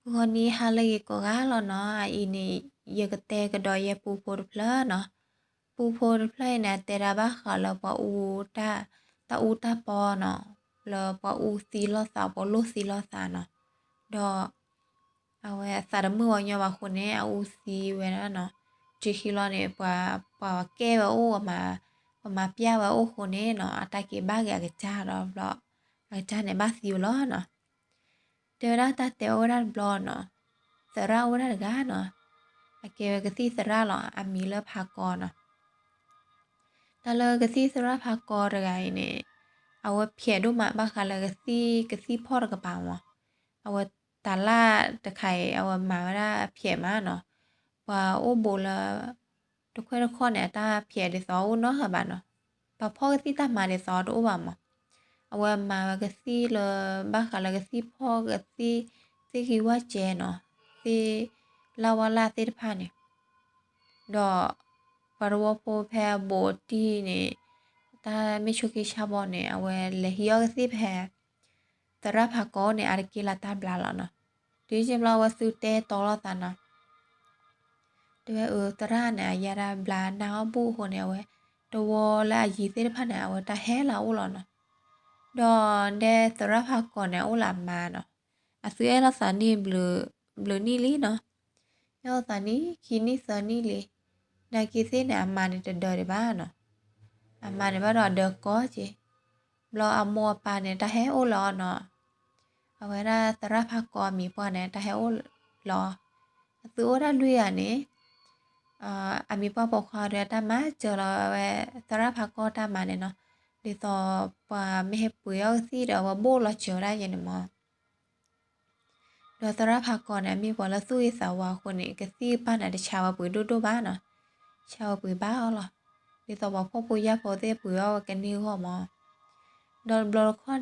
ဂီၤနံၤဟါလၢအဂ့ၤကိးဂၤလီၤနီၤ, အအံၤန့ၣ် ယကတဲကဒီးယဲပူဖိတဖျၢၣ်နီၤ. ပူဖိတဖျၢၣ်အံၤန့ၣ် အတဲဒၣ်ဘၣ်ဃးလၢပှၤအူ တၢ်အူတၢ်ပီနီၤ, လၢပှၤအူသံလိာ်သး ပှၤလိၣ်သံလိာ်သးနီၤ. ဒီး အဝဲအသးတမုာ်ဝဲညီဘၣ်အဃိန့ၣ် အအူသံဝဲဒၣ်နီၤ. တုၤခံလီၤန့ၣ် ပှၤ ပှၤကဲဝဲအိၣ် ပှၤမၤပျၢ်ဝဲအိၣ်အဃိန့ၣ်နီၤ, အတၢ်က့ၤဘၣ်က့ၤအကစၢ်ဒီးဘျီ အကစၢ်န့ၣ်ဘၣ်သံဝဲလီၤနီၤ. တဲဝဲဒၣ်တၢ်တဲအိၣ်ဝဲဒၣ်တဘျီနီၤ, သရၣ်အိၣ်ဝဲဒၣ်တဂၤနီၤ, အကဲဝဲကသံၣ်သရၣ်လီၤ, အမံၤလၢဖးကီနီၤ. တၢ်လၢကသံၣ်သရၣ်ဖးကီတဂၤအံၤန့ၣ် အဝဲဖျဲးဒိၣ်မးဘၣ်ဃးလၢကသံၣ် ကသံၣ်ဖီၣ်တကပၤမး. အဝဲတၢ်လၢတခါအံၤ အဝဲမၤဝဲဒၣ်ဖျဲးမးနီၤ. ပှၤအိၣ်ဘူးလၢ တခွဲးတခီန့ၣ် အတၢ်ဖျဲးဒ်သိးအိၣ်နီတဂၤဘၣ်နီၤ. ပှၤဖီၣ်ကသံၣ်တၢ်မၤဒ်သိးတအိၣ်ဘၣ်မး. အဝဲမၤဝဲကသံၣ်လၢ ဘၣ်ဃးလၢကသံၣ်ဖီၣ်ကသံၣ် သ့ၣ်ဂံၢ်ဝၣ်စဲနီၤ, သ့ၣ်လၢ်ဝါလၢ်သ့ၣ်တဖၣ်န့ၣ် ဒီး ပှၤတဝီဖိဖဲအဘူးအတံၢ်န့ၣ် တၢ်မ့ၢ်ဆိးက့ဆါဘီန့ၣ် အဝဲလဲၤဟံးအီၣ်ကသံၣ်ဖဲ သရၣ်ဖးကီန့ၣ် အါတက့ၢ်လၢတၢ်ဘျါလီၤနီၤ. တုၤစ့ၢ်ဘျီအဝဲသုတဲတီလိာ်သးနီၤ. တဲဝဲအၢ သရၣ်န့ၣ် အယါဒၣ်ဘျါနၢ်အီၣ်ဘူၣ်အဃိန့ၣ် အဝဲ တဝီလၢအယံၤသ့ၣ်တဖၣ်န့ၣ် အဝဲတၢ်ဟဲလီၤအိၣ်လီၤနီၤ. ဒီးဒဲသရၣ်ဖးကီန့ၣ် အအိၣ်လၢအမါနီၤ. အသုအဲၣ်လိာ်သးန့ၣ် ဘျုးနံၣ်လံနီၤ. အဲၣ်လိာ်သးန့ၣ် ခံနံၣ်သၢနံၣ်လံ. နာ်က့သ့ၣ်န့ၣ် အမါန့ၣ်တဒၢဒံးဘၣ်နီၤ. အမါန့ၣ်ဘၣ်ဒီးအဒၢကီက့ၤ. ဘျီအမိၢ်အပၢ်န့ၣ် တၢ်ဟဲအိၣ်လၢအီၤနီၤ. အဝဲဒၣ်သရၣ်ဖးကီအမံၤပှၢ်န့ၣ် တၢ်ဟဲအိၣ်လၢအီၤ. အသုအိၣ်ဒၣ်လွံၢ်ဂၤန့ၣ် အမံၤပှၢ်ပိာ်ခွါဒီးတၢ်မၤစၢၤလီၤဝဲ သရၣ်ဖးကီတၢ်မၤန့ၣ်နီၤ. ဒ်သိးပှၤမ့ၢ်ဟဲပှ့ၤအီၣ်ကသံၣ်ဒီး အဝဲဘိၣ်လီၤစၢၤဝဲဒၣ်ယဲန့ၣ်မး. ဒီးသရၣ်ဖးကီန့ၣ် အမ့ၢ်ပှၤလၢသူၣ်ဂ့ၤသးဝါအဃိန့ၣ် ကသံၣ်ကပၢ်န့ၣ် တဆါဝဲပှ့ၤဒိၣ်ဒိၣ်ဘၣ်နီၤ. ဆါဝဲပှ့ၤဘၣ်အီၤလီၤ. ဒ်သိးပှၤဖှီၣ်ဖိယာ်ဖိသ့ၣ်ပှ့ၤအီၣ်ဝဲကန့ၢ်အဂီၢ်မး. ဒီးတဘျီတခီၣ်န့ၣ်ဒဲး ပှၤလၢ သ့ၣ်ညါက့ၤသရၣ်အဘျုးအဖှိၣ်မး ဆိကမိၣ်အီၤ သရၣ်အဃိန့ၣ် သးတၢ်ဆါဘျါဝဲနီၤ. မ့ၢ်လၢသရၣ်အဃိန့ၣ် သးဒံၣ်သးဖိတၢ်ဆါဘျါက့ၤ. မ့ၢ်လၢသရၣ်ဂၤန့ၣ်အဃိန့ၣ် ဒၣ်သးမိၢ်သးပၢ်တၢ်ဆါဘျါက့ၤ, သးပုၢ်သးဝဲၢ်သ့ၣ်န့ၣ် တၢ်ဆါဘျါက့ၤအဃိန့ၣ်နီၤ. အဝဲမ့ၢ်နံၤအီၣ်တၢ်ဒိးတၢ်လၣ်န့ၣ်နီၤ အဟဲကၠီဒိးအီၣ်ဝဲသရၣ်ဖးလီက့ၤနီၤ, ဖးကီက့ၤနီၤ. ဘျီ ဒ့ၣ်ဖိညၣ်ဖိသ့ၣ်အဲၣ်ကၠီဒိးအီၣ်ဝဲနီၤ. ဒီးမ့မ့ၢ်လၢအမါတခီန့ၣ် လၢအမိၢ်န့ၣ်နီၤ ဖီၣ်ဝဲတၢ်မၤဖဲဟံၣ်ပူၤန့ၣ်လီၤနီၤ. သုအိၣ်ဝဲဒၣ်လွံၢ်ဂၤန့ၣ်မုာ်မး. ဒီးဒဲသရၣ်ဖးကီအမါန့ၣ် ညါဘီၣ်ဃး မုၣ်က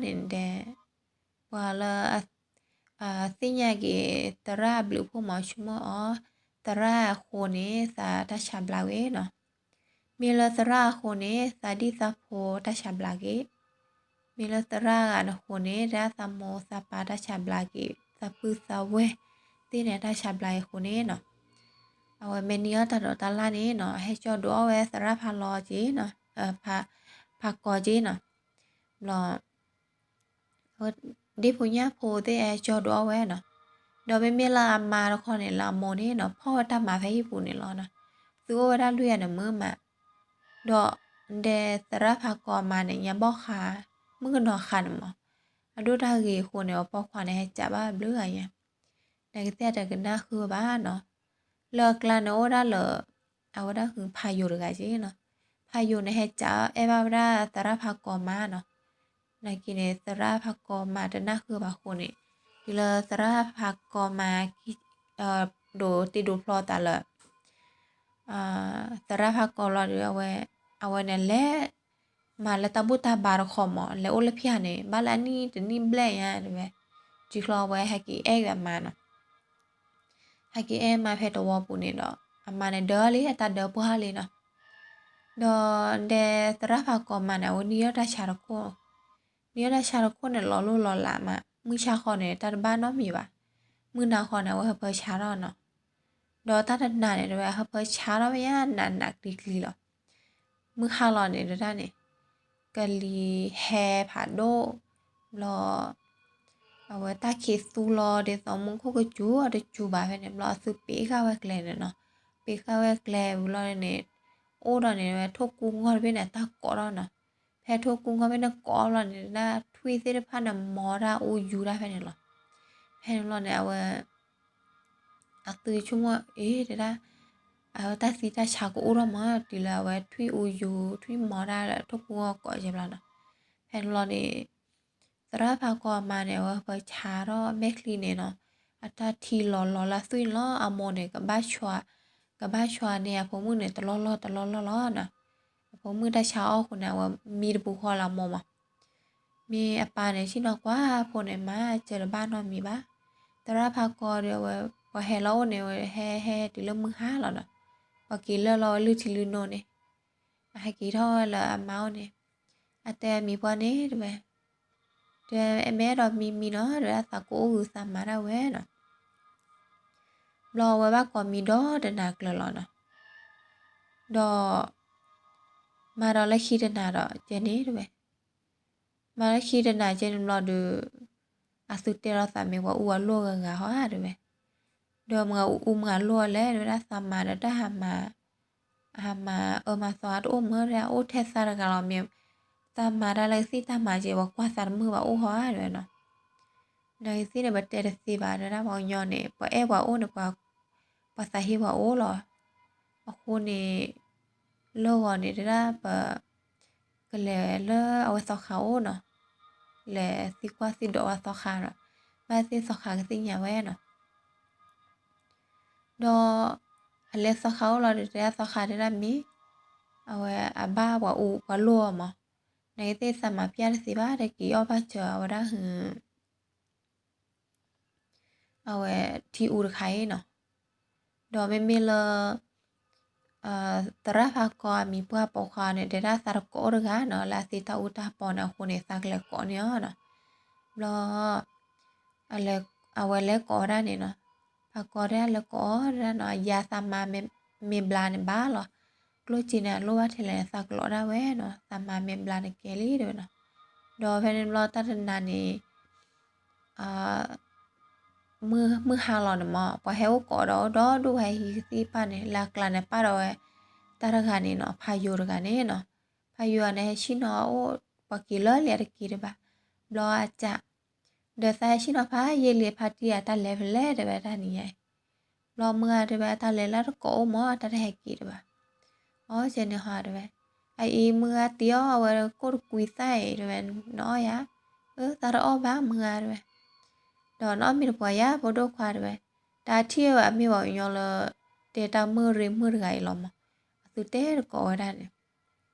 နီၤဃးန့ၣ်မး. အဒိၣ်တၢ်ဂ့ၤအဃိန့ၣ် အပိာ်ခွါန့ၣ် ဟဲစးဘၣ်ဘျုးဂၤညါ. နကသ့ၣ်တကနၣ်ဃုာ်ဘၣ်နီၤ. လၢအကျါန့ၣ်အိၣ်ဒၣ်လၢ အဝဲဒၣ်ဟုဖးယိၤတဂၤက့ၤနီၤ. ဖးယိၤန့ၣ် ဟဲစးအဲၣ်ဘၣ်ဝဲဒၣ်သရၣ်ဖးကီမါနီၤ. နာ်က့န့ၣ် သရၣ်ဖးကီမါတနၢ်ဃုာ်ဘၣ်အဃိန့ၣ် တုၤလၢသရၣ်ဖးကီမါ ဒိးတ့ဒိးဖျီသးလၢ သရၣ်ဖးကီလီၤဒီး အဝဲ အဝဲန့ၣ်လဲၤ မၤလၢတၢ်ဘူၣ်တၢ်ဘါတခီမး လဲၤအိၣ်လၢဖၠၣ်န့ၣ် ဘၣ်လၢအနံၣ်တနံၣ်ဘျဲၣ်ညါတဲဝဲ. တုၤချီအဝဲဟဲက့ၤအဲၣ်ဝဲအမါနီၤ. ဟဲက့ၤအဲၣ်မါဖဲတဝီပူၤန့ၣ်ဒီး အမါန့ၣ်ဒၢလံ အတၢ်ဒၢပှၢ်လံနီၤ. ဒီးဒဲသရၣ်ဖးကီမါန့ၣ် အဝဲနံၤအီၣ်တၢ်ဆါတခိၣ်, နံၤအီၣ်တၢ်ဆါတခိၣ်န့ၣ် လီၤလိၢ်လီၤလးမး, မုၢ်ဆါဃီန့ၣ် တၢ်တဘၣ်နီတမံၤဘၣ်. မုၢ်နၤဃီန့ၣ် အဝဲဟၢဖၢဆါထီၣ်နီၤ. ဒီးတၢ်တနၤန့ၣ် တဲဝဲ အဟၢဖၢဆါထီၣ်ဝဲညါနးနးကျံၤကျံၤလီၤ. မုၢ်ဟါလီၤန့ၣ် ဒၣ်န့ၣ် ကလံၤဟဲဖးဒိၣ် ဘျီ အဝဲတၢ်ခံးသူလီၤဒ်သိးမူခိၣ်ကစူၤအတစူၤဘၣ်ဖဲန့ၣ် ဘျီအသုပ့ၤဃာ်ဝဲကျဲန့ၣ်နီၤ. ပ့ၤဃာ်ဝဲကျဲဝံၤလီၤန့ၣ် အိၣ်ဒီးန့ၣ်ဝဲထိၣ်ကူငီၢ်တဘ့ၣ်န့ၣ် တၢ်ကိးထီၣ်နီၤ. ဖဲထိၣ်ကူငီၢ်ဘ့ၣ်န့ၣ်ကိးလီၤန့ၣ် ဒၣ်ထွံၣ်သ့ၣ်တဖၣ်န့ၣ် မီဒၣ်အူယူဒၣ်ဖဲန့ၣ်လီၤ. ဖဲန့ၣ်လီၤန့ၣ် အဝဲ အသုဆိကမိၣ် အ့ တဲဒၣ် အဝဲတၢ်သံတၢ်ဆါကအိၣ်ထီၣ်မး တုၤလၢအဝဲထွံၣ်အူယူ ထွံၣ်မီဒၣ်လၢထိၣ်ကူငီၢ်ကိးကဲဘျီနီၤ. ဖဲန့ၣ်လီၤန့ၣ် သရၣ်ဖးကီအမါန့ၣ် အဝဲဟၢဖၢဆါထီၣ်မဲာ်ချံန့ၣ်နီၤ, အတၢ်ထံလီၤလီၤလၢသွံၣ်န့ၣ်လီၤ. အမိၢ်န့ၣ် ကဘၣ်ဆှါ ကဘၣ်ဆှါန့ၢ်အဖိမုၣ်န့ၣ် တလီၢ်လီၢ်တလီၢ်လီၢ်လီၤနီၤ. အဖိမုၣ်တၢ်ဆါအီၣ်အဃိန့ၣ် အဝဲမံတပူၤဃီလၢအမိၢ်မး မ့ၢ်အပၢ်န့ၣ် ဆ့ၣ်နီၤကွၢ်ဖိန့ၣ် မၤစၢၤတဘၣ်နီတမံၤဘၣ်. သရၣ်ဖးကီဒီး အဝဲ ပှၤဟဲလီၤအိၣ်န့ၣ် ဝဲဟဲဟဲတုၤလၢမုၢ်ဟါလီၤနီၤ. ပှၤက့ၤလၢာ်လီၤဝဲလုၢ်ထံလုၢ်နိန့ၣ် အဟဲက့ၤထီၣ်ဝဲလၢအမါအိၣ်န့ၣ် အတဲအမံၤပှၢ်န့ၣ် တဲဝဲ တဲမ့ၢ်အဲၣ်ဒိးမံမံနီၤ တဲဝဲ သးကအိၣ်ဂုၤသးမၤဒၣ်ဝဲနီၤ. ဘျီအဝဲဘၣ်ကိးမံၤဒီတနၤကျၢၤလီၤနီၤ. ဒီး မၤဒီးလၢခံတနၤဒီးကဲန့ၣ်တဲဝဲ, မၤလၢခံတနၤကဲန့ၣ်ဘျီဒီး အသုတဲလီၤသးမ့ၢ်ပှၤအူပှၤလိၢ်ဂၤဂၤဟီဧါတဲဝဲ. ဒီးမ့ၢ်အူမ့ၢ်အလိၢ်လဲၣ်တဲဝဲဒၣ် သးမၤဒီးတၢ်ဟးမၤ ဟးမၤအၢမၤသီအါတအိၣ်မ့ၢ်ဒၣ် အိၣ်ထဲသးတဂၤလီၤမ့ၢ် သးမၤတၢ်လၢကသံၣ်တၢ်မၤက့ၤ ပှၤကွၢ်သးတမုာ်ဘၣ်အိၣ်ဟီဧါတဲဝဲနီၤ. နကသ့ၣ်န့ၣ် ပတဲတသ့ဘၣ်တဲဝဲဒၣ် ပှၤကညီန့ၣ် ပှၤအဲၣ်ပှၤအိၣ်န့ၣ် ပှၤသးဟ့ပှၤအိၣ်လီၤ. အဃိန့ၣ် လၢဂီၤန့ၣ်တဲဒၣ်ပ ကလဲၤလၢအဝဲသီခါအိၣ်နီၤ, လဲၤသံကွၢ်သံဒိးဝဲသီခါဒီး ဘၣ်သ့ၣ်သီခါကသ့ၣ်ညါဝဲနီၤ. ဒီး အလဲၤသီခါအိၣ်လီၤဒီး တဲဒၣ်သီခါတဲဒၣ်မ့ၢ် အဝဲအဘၣ်ပှၤအူပှၤလိၢ်အီၤမး, နကသ့ၣ်သးမၤပျၢ်တသ့ဘၣ် တက့ၤအီၣ်ဘၣ်စၢၤအဝဲဒၣ်ဟု အဝဲထံအူတခါအံၤနီၤ. ဒီးမ့မ့ၢ်လၢ သရၣ်ဖးကီအမံၤပှၢ်ပိာ်ခွါန့ၣ် တဲဒၣ်သးတကိးအိၣ်တဂၤနီၤ လၢအသ့တၢ်အူတၢ်ပီန့ၣ် အဃိန့ၣ် သးကလဲၤကိးန့ၢ်အီၤနီၤ. ဘျီ အဝဲလဲၤကိးဝဲဒၣ်န့ၣ်နီၤ, ဖးကီတဲဒၣ်လဲၤကိးအီၤတဲဒၣ်နီၤ ယၤသးမၤမ့ၢ်ဘျါန့ၣ်ဘၣ်လီၤ, ကျိၣ်စ့န့ၣ်အလိၣ်ဘၣ်ထဲလဲၣ်န့ၣ် သးကလိးဒၣ်ဝဲနီၤ, သးမၤမ့ၢ်ဘျါန့ၣ်ကဲလံတဲဝဲနီၤ. ဒီးဖဲန့ၣ်ဘျီတၢ်တနၤန့ၣ် မုၢ်ဟါလီၤန့ၣ်မး ပှၤဟဲအိၣ်ကိးဒီးအိၣ်ဒီဒူၣ် ပှၤဟဲဟံးကသံၣ်ပာ်န့ၣ် လၢအကျါန့ၣ် ပာ်ဒီးဝဲ တၢ်တဂၤန့ၣ်နီၤ ဖးယိၤတဂၤန့ၣ်နီၤ. ဖးယိၤန့ၣ် ဟဲဆ့ၣ်နီၤအိၣ် ပှၤက့ၤလၢာ်လံအတက့ၤတဘၣ်. ဘျီအစး ဒီးသးဟဲဆ့ၣ်နီၤဖးယံာ်လံ ဖါတံၢ်ဧၢ တၢ်လဲၤဖဲလဲၣ်တဲဝဲတၢ်နံၤညါအံၤ. ဘျီမုၢ်ဂၤတဲဝဲ အတၢ်လဲၤလၢတကိးအိၣ်မး တၢ်တဟဲက့ၤတဘၣ်. အီၣ်ကဲန့ၣ်ဟီတဲဝဲ, အအံၤမုၢ်ဂၤတံၢ်အီၣ်ဝဲကိၣ်တကွံသၣ်အံၤတဲဝဲ, နအီၣ်ယၤ, အၢ သးတအီၣ်ဘၣ်မုၢ်ဂၤတဲဝဲ, ဒီးနအီၣ်မ့ၢ်တပှၤယၤ ဖိဒိၣ်ခွါတဲဝဲ, တၢ်ထံၣ်ဝဲအမ့ၢ်ပှၤကညီလၢ တဲတၢ်မုၢ်ရ့မုၢ်တဂၤအံၤလီၤမး, အသုတဲတကိးဝဲဒၣ်န့ၣ်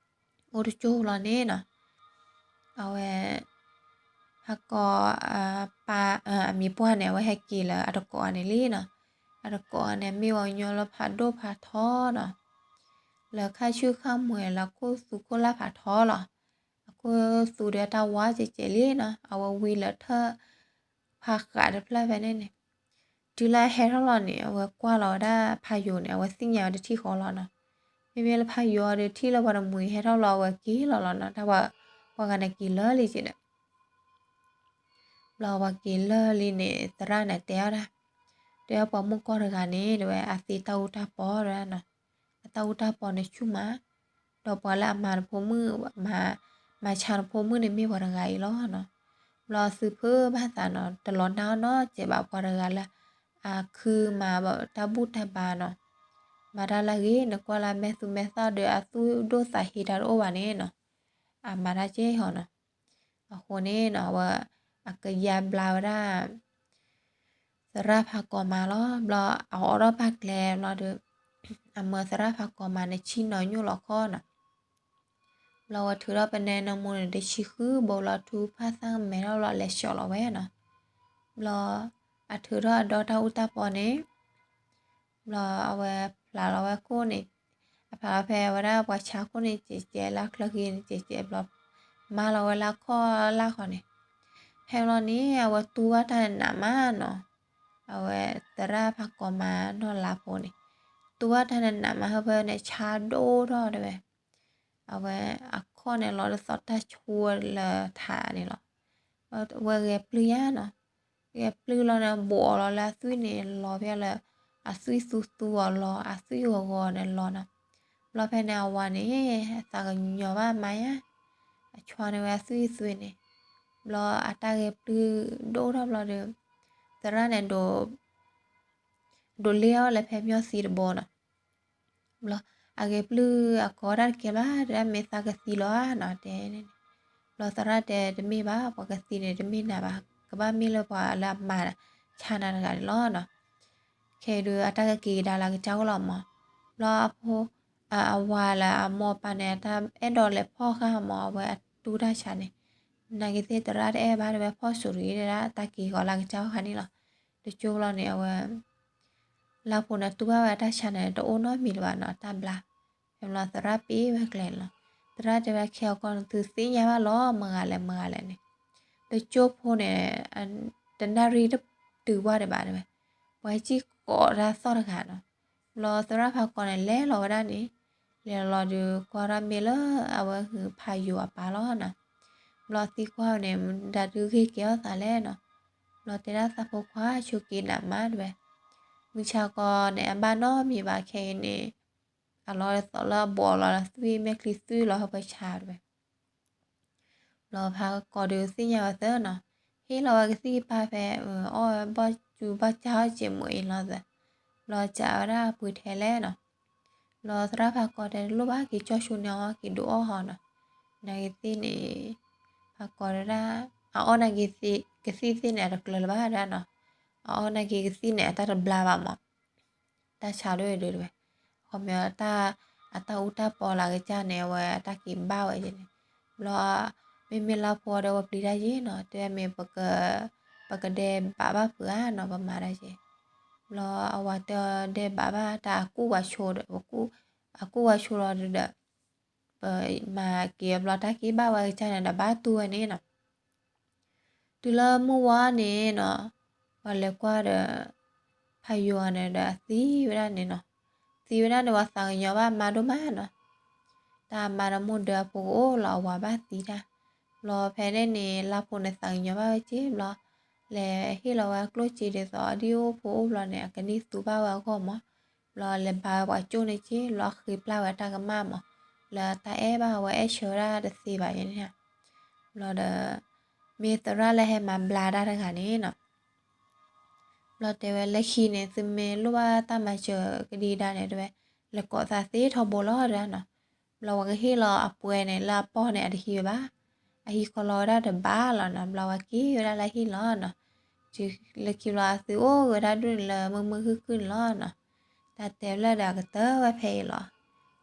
အိၣ်တကၠိလီၤန့ၣ်နီၤ, အဝဲ ဖးကီ ပၢ် အမံၤပှၢ်န့ၣ် အဝဲဟဲက့ၤလၢအတကိးဂၤန့ၣ်လံနီၤ, အတကိးဂၤန့ၣ် မ့ၢ်ပှၤကညီလၢဖးဒိၣ်ဖးထီနီၤ, လၢခါဆူၣ်ခါမှဲၤလၢခိၣ်သူခိၣ်လၢ်ဖးထီလီၤ, အခိၣ်သူဒီးတၢ်ဝါကဲးကဲးလံနီၤ, အဝဲဝံလၢထၢၣ် ဖးဃးတဖျၢၣ်ဖဲန့ၣ်န့ၣ် တုၤလၢအဟဲထီၣ်လီၤန့ၣ် အဝဲကွၢ်လီၤဝဲဒၣ်ဖးယိၤန့ၣ် အဝဲသ့ၣ်ညါဝဲတထံၣ်ဃီလီၤနီၤ, မ့မ့ၢ်လၢဖးယိၤဒီးထံၣ်လၢပှၤတမှံၤဟဲထီၣ်ဘျီ အဝဲက့ၤလီၤလီၤနီၤ, တၢ်ပှၤဂၤန့ၣ်က့ၤလၢာ်လံက့ၤဒီး ဘျီပှၤက့ၤလၢာ်လံန့ၣ် သရၣ်န့ၣ်တဲအီၤဒၣ်, တဲအီၤပှၤမုၣ်ကီၢ်တဂၤန့ၣ် တဲဝဲအသ့တၢ်အူတၢ်ပီတဲဝဲဒၣ်နီၤ, အတၢ်အူတၢ်ပီန့ၣ်ဆူၣ်မး, ဒီးပှၤလၢအမၤနဖိမုၣ် မၤဆါနဖိမုၣ်န့ၣ်မ့ၢ်ပှၤတဂၤအံၤလီၤနီၤ, ဘျီသုဖုးဘၣ်သးနီၤ တလီၤနၢ်အီၣ်နီတစဲးဘၣ် ပှၤတဂၤလၢ အခုမၤဘၣ်တၢ်ဘူၣ်တၢ်ဘါနီၤ, မၤတၢ်လၢအဂ့ၤ နကွၢ်လၢအမဲာ်သူမဲာ်သၣ်ဒီးအသူၣ်ဒိၣ်သးဟ့တၢ်တအိၣ်ဘၣ်န့ၣ်နီၤ, အမၤတၢ်ကဲဟီနီၤ အဃိန့ၣ်နီၤ အဝဲ အကယၤဘျါဝဲဒၣ် သရၣ်ဖးကီမါလီၤ. ဘျီအအိးထီၣ်ပာ်ကျဲဘျီဒီး အမၢသရၣ်ဖးကီမါန့ၣ် ဆ့ၣ်နီၤညိၣ်လီၤခီနီၤ. ဘျီဝဲထုးထီၣ်ပနဲနီၢ်မူန့ၣ် တဆံဃုဘိလီၤ ထူဖၣ်သၣ်မဲထီၣ်ဘျီ လဲၤဆှီလီၤဝဲနီၤ. ဘျီ အထုးထီၣ်အဒီတၢ်အူတၢ်ပီန့ၣ် ဘျီအဝဲဖျါလီၤဝဲခိၣ်န့ၣ်, အဖျါလီၤဖဲဝဲဒၣ်ပှၤဆါခိၣ်န့ၣ် ကဲးကဲးလၢချၢဃံန့ၣ် ကဲးကဲးဘျီ မၤလီၤဝဲလၢခီၣ်လၢ်ဃီန့ၣ်, ဖဲဘျီန့ၣ် အဝဲတူၢ်ဘၣ်တၢ်နးနးမးနီၤ, အဝဲသရၣ်ဖးကီမါနီၢ်လါဖိန့ၣ်, တူၢ်ဘၣ်တၢ်နးနးမး ဟၢဖၢန့ၣ် ဆါဒိၣ်ထီၣ်တဲဝဲ, အဝဲအခီၣ်န့ၣ်လီၤဒ်သိးတၢ်ဆူလၢထးန့ၣ်လီၤ. ဝဲဂဲၤပျုၢ်ယါနီၤ, ဂဲၤပျုၢ်လီၤန့ၣ် ဘိးအီၤလီၤလၢအသွံၣ်န့ၣ် လီၤဖဲလၢ အသွံၣ်သူသူအီၤလီၤ အသွံၣ်ဂီၤဂီၤန့ၣ်လီၤနီၤ. ဘျီဖဲန့ၣ်အဝၤန့ၣ် အသးကညီၤဘၣ်မါယါ, အဆွါန့ၢ်ဝဲအသွံၣ်သွံၣ်န့ၣ်, ဘျီအတၢ်ဂဲၤပျုၢ်ဒိၣ်ထီၣ်ဘျီဒီး သရၣ်န့ၣ် ဒိးလ့ၣ်အီၤလၢဖဲမျီၢ်သံတဘိနီၤ. ဘျီ အဂဲၤပျုၢ်အကိးတၢ်တကဲဘၣ် တဲဒၣ်မ့ၢ်သးကသံလီၤဧါနီၤ တဲန့ၣ်. ဘျီသရၣ်တဲတမ့ၢ်ဘၣ် ပှၤကသံန့ၣ်တမ့ၢ်နၤဘၣ် ကဘၣ်မ့ၢ်လၢပှၤလၢအမၤဆါနၤတဂၤန့ၣ်လီၤနီၤ. ခဲအံၤဒုးအတၢ်ကက့ၤကဒါလၢကစၢ်အိၣ်လီၤမး. ဘျီအဖိ အဝၤလၢအမိၢ်အပၢ်န့ၣ် တၢ်အဲၣ်ဒိးလဲၤဖီၣ်ဃာ်မး အဝဲအတူၢ်တၢ်ဆါန့ၣ် နာ်က့သ့ၣ်သရၣ်တအဲၣ်ဘၣ် တဲဝဲဖီၣ်စိၤတဂ့ၤ တဲဒၣ်တၢ်က့ၤဃီၤလၢကစၢ်အိၣ်ခါန့ၣ်လီၤ. တကၠိဘျီန့ၣ် အဝဲ လၢဖိန့ၣ်တူၢ်ဘၣ်ဝဲတၢ်ဆါန့ၣ် တအိၣ်နီတမံၤလၢၤဘၣ်နီၤ တၢ်ဘျါ. ဖဲဘျီသရၣ်ပ့ၤဝဲကျဲန့ၣ်လီၤ. သရၣ်တဲဝဲခဲအံၤကီၢ်န့ၣ် သုသ့ၣ်ညါဘၣ်လီၤ မတၤဂၤလဲၣ်မတၤဂၤလဲၣ်န့ၣ်. တကၠိဖိန့ၣ် တနၣ်ရံၣ်တတုၤဝဲဒံးဘၣ်တဲဝဲ. ပှၤဟဲစံၣ်ကိးတၢ်သီၣ်တဂၤနီၤ. ဘျီသရၣ်ဖးကီန့ၣ် လဲၤလီၤဝဲဒၣ်န့ၣ်, လဲၤလီၤဒီးကွၢ်ထီၣ်မ့ၢ်လၢအဝဲဟုးဖးယိၤအပၢ်လီၤနီၤ. ဘျီသံကွၢ်န့ၣ် မတၤဒုးဂ့ၢ်ကဲထီၣ်သးလဲၣ်နီၤ. ဘျီတဲဒၣ်သးဖိခွါ ဆိးက့နးမးတဲဝဲ, မုၢ်ဆါခီန့ၣ် အဘၣ်နီတမံၤဘၣ် ခဲအံၤန့ၣ် အလီၢ်သီးလၢအဘီလီၤ သွံၣ်မဲာ်ချံသွံၣ်လီၤ ဟၢဖၢဆါတဲဝဲ. ဘျီဖးကီဒုးသ့ၣ်ညါဝဲသ့နီၤ, ဟ့ၣ်လီၤဝဲကသံၣ်ကပၤဖဲ အီၣ်ဝဲဘီၣ်စူဘီၣ်ကၠါအီၣ်စဲးမုာ်အံၤလီၤသး, ဘျီစးဝဲဒၣ်ပှ့ၤထဲလဲၣ်နီၤ. ဘျီသရၣ်ဖးကီတဲတလိၣ်ဘၣ် က့ၤကၠီၣ်ဆိန့ၢ်အီၣ် က့ၤဒုးအီၣ်ဟီနီၤ. နာ်က့ၤသ့ၣ်န့ၣ် ဖးကီတဲဒၣ် အအီၣ်နာ်က့ၤကသံၣ်သ့ၣ်န့ၣ် အတကျၢၤလၢၤဘၣ်ဒၣ်နီၤ. အအီၣ်နာ်က့ၤကသံၣ်န့ၣ် အတၢ်တဘျါဘၣ်မး တၢ်ဆါဒိၣ်အံၤဒုးတဲဝဲ, အခီပညီ အတၢ်အူတၢ်ပီလၢအကစၢ်န့ၣ် အဝဲအတၢ်က့ၤဘၣ်ဝဲက့ၤန့ၣ်, ဘျီ မ့မ့ၢ်လါဖိဒီးဝဲပျံၤတၢ်ယ့ၣ်နီၤ တဲမ့ၢ် ပကဒဲးဘးဘၣ်ဖုးဧါနီၤ ပမၤတၢ်က့ၤ, ဘျီအဝၤတဲအီၤဒဲးဘးဘၣ်တၢ်အကူၣ်ဝဲဆိဒီး အကူၣ်ဝဲဆိလီၤဒီး ပမၤက့ၤအဘျီတၢ်က့ၤဘၣ်ဝဲကစၢ်န့ၣ်ဒီးဘၣ်တူၢ်ဝဲန့ၣ်နီၤ. တုၤလၢမုၢ်ဝါန့ၣ်နီၤ, ပှၤလဲၤကွၢ်ဒီး ဖးယိၤန့ၣ်ဒီးအသံဝဲဒၣ်န့ၣ်နီၤ. သံဝဲဒၣ်န့ၣ် ပှၤသးကညီၤဘၣ်မါဒိၣ်မးနီၤ. တၢ်မါဒီးမိၢ်ဒၢအဖိကအိၣ်လီၤ အဝၤဘၣ်သံတၢ်. ဘျီဖဲန့ၣ်န့ၣ် လါဖိန့ၣ်သးကညီၤဘၣ်ဝဲက့ၤဘျီ, လဲၤဟ့ၣ်လီၤဝဲအကျိၣ်စ့ဒ်သိး အဒံၣ်အိၣ်ဖိအိၣ်ဘျီန့ၣ် အကနံၣ်သူဘၣ်ဝဲအဂီၢ်မး. ဘျီလဲၤဘါဝဲပှၤကၠိၣ်န့ၣ်က့ၤ ဘျီဃ့ပျၢ်ဝဲတၢ်ကမၣ်မး, လၢတၢ်အဲၣ်ဘၣ်ဝဲအဲၣ်ဆၢဝဲဒၣ်တသ့ဘၣ်ယဲန့ၣ်. ဘျီဒီး မ့ၢ်သရၣ်လၢဟဲမၤဘျါတၢ်တဂၤန့ၣ်နီၤ. ဘျီတဲဝဲလၢခံန့ၣ် သုမ့ၢ်လိၣ်ဘၣ်တၢ်မၤစၢၤကဒံကဒါန့ၣ်တဲဝဲ, လဲၤကိးသးသ့ထီဘိလီၤတဒၣ်နီၤ. ဘျီဝဲကဟ့ၣ်လီၤအပှဲၤန့ၣ် လၢအပီၢ်န့ၣ် အတဟံးဝဲဘၣ်. အဟံးခီလီၤဝဲဒၣ်တဘၣ်လီၤနီၤ. ဘျီဝဲက့ၤဝဲဒၣ်လၢဟံၣ်လီၤနီၤ. တုၤလၢခံဘျီအသုအိၣ်ဂ့ၤဝဲဒၣ်ဒိၣ်န့ၣ်လၢမုာ်မုာ်ခုၣ်ခုၣ်န့ၣ်လီၤနီၤ. တၢ်တဲဖျၢၣ်ဒီးအကတၢၢ်ဝဲဖဲအံၤလီၤ.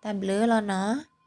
တၢ်ဘျုးလီၤနီၤ.